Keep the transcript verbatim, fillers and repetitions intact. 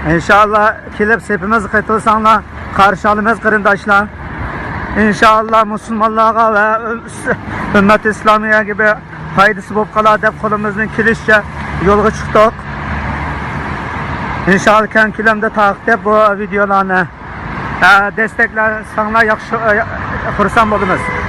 ئىنشائاللا، كېلىپ سېپىمىزگە قېتىلساڭلار، قارشى ئالىمىز، قېرىنداشلار. ئىنشائاللا، مۇسۇلمانلارغا ۋە ئۈم-، ئۈممەت ئىسلامىيەگە بىر پايدىسى بولۇپ قالار دەپ، قولىمىزدىن كېلىشىچە يولغا چىقتۇق. ئىنشائاللا، كەڭ كۆلەمدە تارقىتىپ بۇ ۋىدېئولارنى، ئە، دەستەكلەرسەڭلار ياخشى، ئە، خۇرسەن بولىمىز.